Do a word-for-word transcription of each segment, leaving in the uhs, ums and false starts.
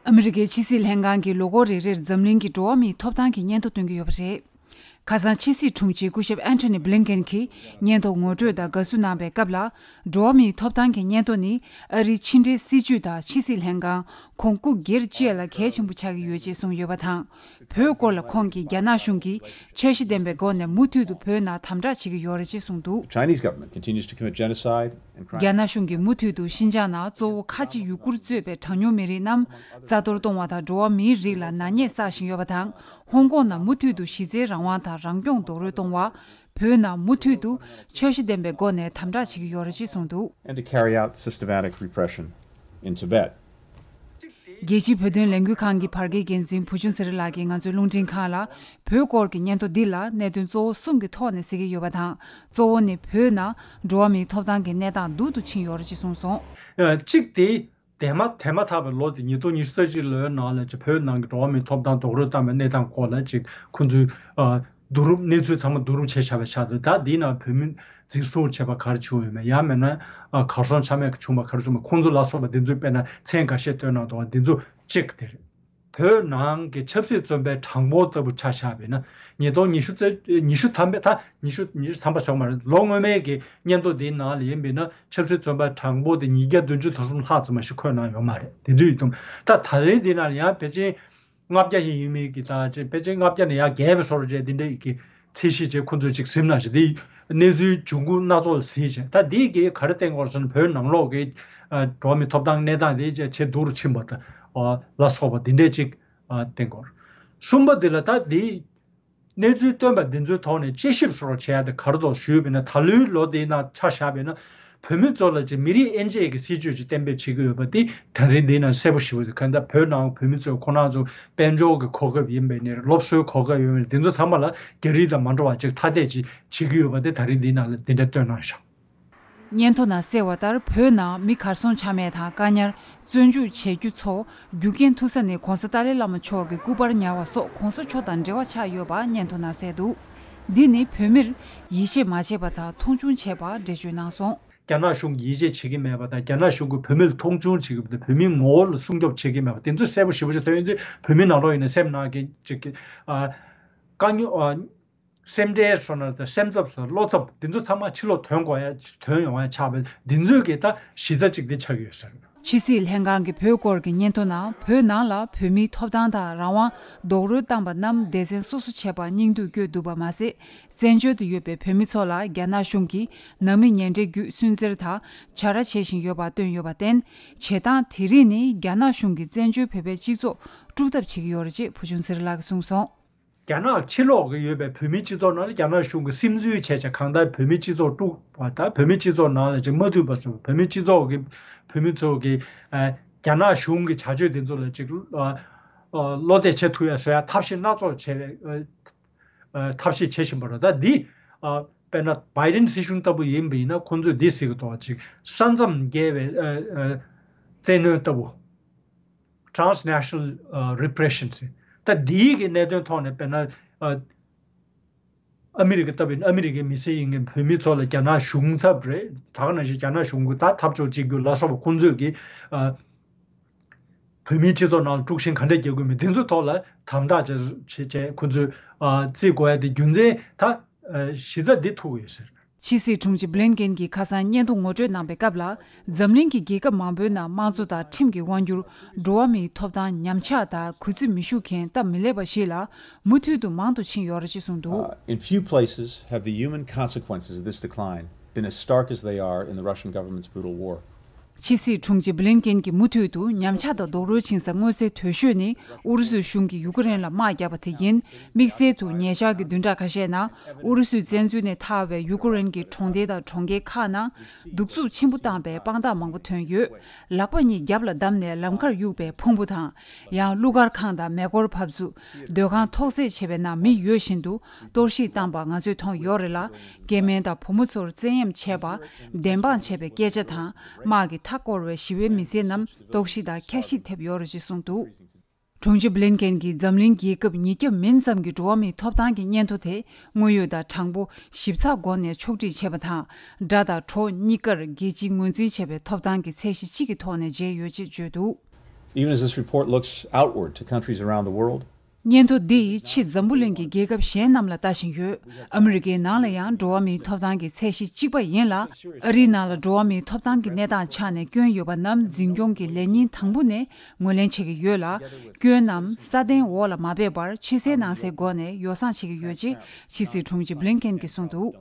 ཨ་མི་རི་ཀའི་ཕྱི་སྲིད་ལྷན་ཁང་གིས་ལོ་འཁོར་རེ་རེར་འཛམ་གླིང་གི་འགྲོ་བ་མིའི་ཐོབ་ཐང་གི་སྙན་ཐོ་སྟོན་གྱི་ཡོད་པ་རེད། ཁ་སང་ཕྱི་སྲིད་དྲུང་ཆེ་སྐུ་ཞབས་ཨན་ཐོ་ནི་བྷི་ལིན་ཀེན་གྱིས་སྙན་ཐོ་ངོ་སྤྲོད་དང་དགའ་བསུ་གནང་བའི་སྐབས་ལ། འགྲོ་བ་མིའི་ཐོབ་ཐང་གི་སྙན་ཐོ་ནི་ཨ་རིའི་ཕྱི་འབྲེལ་སྲིད་ཇུས་དང་ཕྱི་སྲིད་ལྷན་ཁང་ཁོངས་སྐུ་སྒེར་བཅས་ལ་གལ་ཆེན་པོ་ཆགས་ཀྱི་ཡོད་ཅེས་གསུངས་ཡོད་པ་དང་། བོད་སྐོར་ལ་ཁོང་གིས་རྒྱ་ནག་གཞུང་གིས་འཆར་གཞི་ལྡན་པའི་སྒོ་ནས་མུ་མཐུད་དུ་བོད་ནང་དམ་དྲག་བྱེད་ཀྱི་ཡོད་རེད་ཅེས་གསུངས་འདུག། Chinese government continues to commit genocide and crimes. རྒྱ་ནག་གཞུང་གིས་མུ་མཐུད་དུ་ཤིན་ཅང་ནང་གཙོ་བོ་ཁ་ཆེ་ཡུ་གུར་གཙོས་པའི་གྲངས་ཉུང་མི་རིགས་རྣམས་རྩ་གཏོར་གཏོང་བ་དང་འགྲོ་བ་མིའི་རིགས་ལ་ནག་ཉེས་བསགས་བཞིན་ཡོད་པ་དང་། ཧོང་ཀོང་ནང་མུ་མཐུད་དུ་གཞི་རྩའི་རང་དབང་དང་རང་སྐྱོང་རྡོག་རོལ་གཏོང་བ། བོད་ནང་མུ་མཐུད་དུ་འཆར་གཞི་ལྡན་པའི་སྒོ་ནས་དམ་དྲག་བྱེད་ཀྱི་ཡོད་རེད་ཅེས་གསུངས་འདུག། And to carry out systematic repression in Tibet. རྒྱལ་སྤྱིའི་བོད་དོན་ལས་འགུལ་ཁང་གི་བར་བརྒལ་འགན་འཛིན་བུ་ཆུང་ཚེ་རིང་ལགས་ཀྱིས་ང་ཚོའི་རླུང་འཕྲིན་ཁང་ལ། བོད་སྐོར་གྱི་སྙན་ཐོ་འདི་ལ་གནད་དོན་གཙོ་བོ་གསུམ་གྱི་ཐོག་ནས་གཟིགས་ཀྱི་ཡོད་པ་དང་། གཙོ་བོ་ནི་བོད་ནང་འགྲོ་བ་མིའི་ཐོབ་ཐང་གི་གནས་སྟངས་སྡུག་ཏུ་ཕྱིན་ཡོད་རེད་ཅེས་གསུངས་སོང་། ཨ། གཅིག་དེ། དེ་མ་དེ་མ་ཐག་པའི་ལོ་དེ་ཉིས་སྟོང་ཉི་ཤུ་རྩ་གཅིག་ལོའི་ནང་ལ་ཅིག་བོད་ནང་གི་འགྲོ་བ་མིའི་ཐོབ་ཐང་རྡོག་རོལ་བཏང་བའི་གནས་སྟངས་སྐོར་ལ་ཅིག་ཁོང་ཚོས། ཨ། བསྡུ་རུབ། གནས་ཚུལ་ཚང་མ་བསྡུ་རུབ་བྱས་བཞག་པའི་ཆ་དེ། ད་འདིའི་ནང་བོད་མི་འཛིན་བཟུང་བྱས་པ་ག་རེ་བྱུང་ཡོད་མེད། ཡང་མིན་ན། ཨ། གར་སོང་ཆ་མེད་བྱུང་བ་ག་རེ་བྱུང་བ། ཁོང་ཚོ་ལ་སོགས་པ་འདི་ཚོས་དཔེར་ན་མཚན་འགའ་ཤས་བཏོན་གནང་འདུག་བ། འདི་ཚོ་གཅིག་དེ་རེད། བོད་ནང་གི་ཆབ་སྲིད་བཙོན་པའི་གྲངས་འབོར་ལྟ་བུ་ཆ་བཞག་པ་ཡིན་ན། ཉིས་སྟོང་ཉི་ཤུ་རྩ། ཉི་ཤུ་ཐམ་པའི། ད་ཉི་ཤུ། ཉི་ཤུ་ཐམ་པ་ཞོག་མ་རེད། ལོ་སྔོན་མའི་གི་སྙན་ཐོ་འདིའི་ནང་ལ་ཡིན་པ་ཡིན་ན། ཆབ་སྲིད་བཙོན་པ་གྲངས་འབོར་དེ་ཉིས་བརྒྱ་བདུན་ཅུ་དོན་གསུམ་ལྷག་ཙམ་མ་ཞིག་འཁོད་གནང་ཡོད་མ་རེད། དེ་དུས་ཡིན་དུས། ད་ད་རེས་འདི་ནང་ཡང་ཕལ་ཆེར་ལྔ་བརྒྱ་ཞིག་ཡིན་མིན་གྱི། ད་ཅིག་ཕལ་ཆེར་ལྔ་བརྒྱ་ནས་ཡར་བརྒལ་བའི་བཟོ་འདྲ་བྱས། འདི་འདྲ་ཡི་གི་ཚད་གཞི་བྱས་ཁོང་ཚོས་ཅིག་ཟིན་ན་ཞིག། འདི་གནས་ཚུལ་འབྱུང་ཁུངས་སྣ་ཚོགས་ལ་གཟིགས་བྱས། ད་འདི་གིས་ག་རེ་བསྟན་གྱི་ཡོད་ཟེར་ན། བོད་ནང་ལོགས་ཀྱི། ཨ། འགྲོ་བ་མིའི་ཐོབ་ཐང་གནས་སྟངས་དེ་ཇེ་སྡུག་རུ་ཕྱིན་པ་དང་། ཨ། ལ་སོགས་པ་འདི་འདྲས་ཅིག་ཨ། བསྟན་གྱི་ཡོད། གསུམ་པ་འདི་ལ། ད་འདི་གནས་ཚུལ་བཏོན་པ་འདི་ཚོའི་ཐོག་ནས་དཔྱད་ཞིབ་སོགས་བྱས་ཏེ་ག་རེ་འདུག་ཞུས་པ་ཡིན་ན། ད་ལོའི་ལོ་འདིའི་ནང་ཆ་བཞག་པ་ཡིན་ན། བོད་མི་ཚོ་ལ་ཅིག་མི་རིགས་དབྱེ་འབྱེད་ཀྱི་སྲིད་ཇུས་ཅིག་གཏན་འབེབས་བྱེད་ཀྱི་ཡོད་པ་དེ་ད་རིང་འདིའི་ནང་གསལ་པོ་ཞེ་པོ་ཅིག་གང་ལྟར་བོད་ནང་བོད་མི་ཚོས་ཁོང་རང་ཚོ་དཔལ་འབྱོར་གྱི་གོ་སྐབས་ཡིན་པ་ནས། སློབ་གསོའི་གོ་སྐབས་ཡིན་པ་ནས། འདི་ཚོ་ཚང་མ་ལ་རྒྱ་རིགས་དང་མ་འདྲ་བ་ཅིག་ཐ་དད་ཅིག་བྱེད་ཀྱི་ཡོད་པ་དེ་ད་རིང་འདིའི་ནང་ལ་འདི་འདྲ་བཏོན་གནང་བཞག། སྙན་ཐོ་ནང་གསལ་བ་ལྟར། བོད་ནང་མི་གར་སོང་ཆ་མེད་དང་། བཀག་ཉར། བཙོན་འཇུག་བྱེད་རྒྱུ་ཚོ་རྒྱུ་རྐྱེན་ཐུག་ས་ནི་༸གོང་ས་ཏཱ་ལའི་བླ་མ་མཆོག་གི་སྐུ་པར་ཉར་བ་སོགས་༸གོང་ས་མཆོག་དང་འབྲེལ་བ་ཆགས་ཡོད་པ་སྙན་ཐོ་ནང་གསལ་འདུག། འདི་ནི་བོད་མིར་ཡིད་ཆེས་མ་བྱས་པ་དང་མཐོང་ཆུང་བྱས་པ་འགྲེལ་བརྗོད་གནང་སོང་། རྒྱ་ནག་གཞུང་གིས་ཡིད་ཆེས་བྱེད་ཀྱི་མེད་པ་དང་། རྒྱ་ནག་གཞུང་གིས་བོད་མི་ལ་མཐོང་ཆུང་བྱེད་ཀྱི་མེད་པ་དང་། བོད་མིའི་ངོ་བོ་ལ་སྲུང་སྐྱོབ་བྱེད་ཀྱི་མེད་པ་དེ་ཚོ་གསལ་པོ་ཞེ་པོ་ཅིག་ཐོན་ཡོང་དུས། བོད་མི་ནང་ལོགས་ཡིན་ན་སེམས་ནང་གི་ཅིག་གི། ཨ། དཀའ་རྙོག། ཨ། སེམས་ཁྲལ་བཟོ་ན་དང་། སེམས་འཚབ་བཟོ། བློ་འཚབ། འདི་ཚོ་ཚང་མ་ཕྱི་ལོགས་ཐོན་དགོས་ཡ། ཐོན་ཡོང་ཡ་ཆགས་པ་འདི་ཚོའི་གི་ད་གཞི་རྩ་གཅིག་འདི་ཆགས་ཀྱི་ཡོད་ཟེར། ཕྱི་སྲིད་ལྷན་ཁང་གི་བོད་སྐོར་གྱི་སྙན་ཐོ་ནང་། བོད་ནང་ལ་བོད་མིའི་ཐོབ་ཐང་དང་རང་དབང་རྡོག་རོལ་བཏང་པ་རྣམས་སྡེ་ཚན་སོ་སོ་བྱས་པར་སྙིང་སྡུག་སྐྱོ་སྡུག་པ་མ་ཟད། བཙན་བྱོལ་དུ་ཡོད་པའི་བོད་མི་ཚོ་ལ་རྒྱ་ནག་གཞུང་གིས་ནང་མི་ཉེ་འབྲེལ་བརྒྱུད་སུན་གཙེར་དང་བྱ་ར་བྱེད་བཞིན་ཡོད་པ་བཏོན་ཡོད་པར་བརྟེན། བྱེད་སྟངས་དེ་རིགས་ནི་རྒྱ་ནག་གཞུང་གིས་བཙན་བྱོལ་བོད་པའི་སྤྱི་ཚོགས་དཀྲུག་ཐབས་བྱེད་ཀྱི་ཡོད་རེད་ཅེས་བུ་ཆུང་ཚེ་རིང་ལགས་ཀྱིས་གསུངས་སོང་། རྒྱ་ནག་ཕྱི་ལོགས་ཀྱི་ཡོད་པའི་བོད་མིའི་སྤྱི་ཚོགས་ནང་ལ་རྒྱ་ནག་གཞུང་གིས་སིམ་འཛུལ་བྱས་བྱས། གང་ལྟར་བོད་མིའི་སྤྱི་ཚོགས་དཀྲུགས་པ་དང་། བོད་མིའི་སྤྱི་ཚོགས་ནང་ལ་ཅིག་མ་འདུག་པ་བཟོ། བོད་མིའི་སྤྱི་ཚོགས་ཀྱི་བོད་མི་ཚོ་གིས། ཨ། རྒྱ་ནག་གཞུང་གི་བྱ་སྤྱོད་དེ་ཚོ་ལ་ཅིག་ཨ། ཨ། བློ་གཏད་བྱེད་ཐུབ་ཡ་བཟོ་ཡ་ཐབས་ཤེས་སྣ་ཚོགས་བྱས་པའི། ཨ། ཐབས་ཤེས་བྱེད་བཞིན་པ་རེད། ད་འདི། ཨ། དཔེར་ན་བྷའི་ཌེན་སྲིད་གཞུང་ལྟ་བུ་ཡིན་པ་ཡིན་ན། ཁོང་ཚོས་འདི་ཟེར་གྱི་འདུག་བ། ཅིག་ས་མཚམས་བརྒལ་བའི། ཨ། ཨ། བཙན་གནོན་ལྟ་བུ། Transnational repression ཟེར། ད་འདིའི་གི་གནད་དོན་ཐོག་ནས་དཔེར་ན། ཨ། ཨ་མི་རི་ཀ་ལྟ་བུ་ཡིན་ན། ཨ་མི་རི་ཀའི་མི་སེར་ཡིན་མཁན་བོད་མི་ཚོ་ལ་རྒྱ་ནག་གཞུང་ཚབ་རེད། ད་ག་ནང་བཞིན་རྒྱ་ནག་གཞུང་གི་ད་འཐབ་ཕྱོགས་གཅིག་གྱུར་ལ་སོགས་པ། ཁོང་ཚོས་ཀྱི། ཨ། བོད་མིའི་སྤྱི་ཚོགས་ནང་དཀྲུག་ཤིང་ག་འདྲ་རྒྱག་དགོས་མིན། དེ་ཚོའི་ཐོག་ལ་དམ་དྲག་བྱས་བྱས་བྱས། ཁོང་ཚོས། ཨ། བརྩི་དགོས་ཡ་དེ་རྒྱུ་མཚན་ད། ཨ། གཞི་རྩ་འདི་ཐུག་ཡོད་ཟེར། ཕྱི་སྲིད་དྲུང་ཆེ་བྷི་ལིན་ཀེན་གྱིས་ཁ་སང་སྙན་ཐོ་ངོ་སྤྲོད་གནང་པའི་སྐབས་ལ། འཛམ་གླིང་གི་རྒྱལ་ཁབ་མང་པོའི་ནང་དམངས་གཙོ་དང་ཁྲིམས་ཀྱི་དབང་སྒྱུར། འགྲོ་བ་མིའི་ཐོབ་ཐང་ཉམས་ཆག་དང་གུས་བརྩི་མི་ཞུ་མཁན་སྟབས་མི་ལེགས་པ་ཞིག་ལ་མུ་མཐུད་དུ་མང་དུ་ཕྱིན་ཡོད་རེད་ཅེས་གསུངས་འདུག། Uh, in few places have the human consequences of this decline been as stark as they are in the Russian government's brutal war. ཕྱི་སྲིད་དྲུང་ཆེ་བྷི་ལིན་ཀེན་གྱིས་མུ་མཐུད་དུ་ཉམས་ཆག་དང་རྡོག་རོལ་ཕྱིན་ས་མངོན་གསལ་དོད་ཤོས་ནི་ཨུ་རུ་སུའི་གཞུང་གིས་ཡུ་ཀེ་རེན་ལ་དམག་བརྒྱབ་པ་དེ་ཡིན། དམིགས་བསལ་དུ་ཉེ་ཆར་གྱི་བདུན་ཕྲག་ཁ་ཤས་ནང་ཨུ་རུ་སུའི་བཙན་འཛུལ་ནས་ཐར་བའི་ཡུ་ཀེ་རེན་གྱི་གྲོང་སྡེ་དང་གྲོང་ཁྱེར་ཁག་ནང་གདུག་རྩུབ་ཆེན་པོ་བཏང་པའི་དཔང་རྟགས་མང་པོ་ཐོན་ཡོད། ལག་པ་གཉིས་རྒྱབ་ལ་བསྡམས་ནས་ལམ་ཁར་གཡུགས་པའི་ཕུང་པོ་དང་། ཡང་གླུ་གར་ཁང་དང་མེ་འཁོར་ཕབ་ཚུགས། སྡོད་ཁང་ཐོག་བརྩེགས་བྱས་པའི་ནང་མི་ཡོད་བཞིན་དུ་གཏོར་བཤིག་བཏང་པ་ང་ཚོས་མཐོང་ཡོད་རེད་ལ། སྐྱེ་དམན་དང་བུ་མོ་ཚོར་བཙན་གཡེམ་བྱས་པ། བདེན་དཔང་བྱས་པའི་སྐད་ཆ་དང་། དམག་གིས་མཐའ་བསྐོར་བའི་ཞི་བའི་མི་སེར་རྣམས་གཏོར་བཤིག་དང་འཁྱགས་ཞིབ་ཐེབས་ཡོད་རེད་ཅེས་གསུངས་འདུག། དྲུང་ཆེ་བྷི་ལིན་ཀེན་གྱིས་འཛམ་གླིང་རྒྱལ་ཁབ་ཉིས་བརྒྱ་མིན་ཙམ་གྱི་འགྲོ་བ་མིའི་ཐོབ་ཐང་གི་སྙན་ཐོ་དེ་དངོས་ཡོད་དང་གྲངས་འབོར་ཞིབ་ཚགས་སྒོ་ནས་ཕྱོགས་སྒྲིག་བྱས་པ་དང་། དགྲ་དང་གྲོགས་གཉིས་ཀར་རྒྱལ་སྤྱིས་ངོས་འཛིན་བྱས་པའི་ཐོབ་ཐང་གི་ཚད་གཞི་གཅིག་གི་ཐོག་ནས་མཇལ་ཡོད་ཅེས་བརྗོད་འདུག། Even as this report looks outward to countries around the world, སྙན་ཐོ་འདི་ཡིས་ཕྱིས་འཛམ་བུ་གླིང་གི་རྒྱལ་ཁབ་གཞན་རྣམས་ལ་ལྟ་བཞིན་ཡོད། ཨ་མི་རི་ཀའི་ནང་ལ་ཡང་འགྲོ་བ་མིའི་ཐོབ་ཐང་གི་ཚད་གཞི་གཅིག་པ་ཡིན་ལ། ཨ་རིའི་ནང་ལ་འགྲོ་བ་མིའི་ཐོབ་ཐང་གི་གནས་སྟངས་ཆ་ནས་སྐྱོན་ཡོད་པ་རྣམས་འཛིན་སྐྱོང་གི་ལས་ཉིན་དང་པོ་ནས་ངོས་ལེན་བྱེད་ཀྱི་ཡོད་ལ། སྐྱོན་རྣམས་ས་སྟེང་འོག་ལ་མ་སྦས་པར་ཕྱི་གསལ་ནང་གསལ་སྒོ་ནས་ཡོ་བསྲང་བྱེད་ཀྱི་ཡོད་ཅེས་ཕྱི་སྲིད་དྲུང་ཆེ་Blinken གྱིས་གསུངས་འདུག།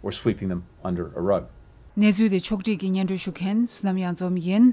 We're sweeping them under a rug. གནས་ཚུལ་དེ་ཕྱོགས་སྒྲིག་གིས་སྙན་སྒྲོན་ཞུ་མཁན་བསོད་ནམས་གཡང་འཛོམས་ཡིན།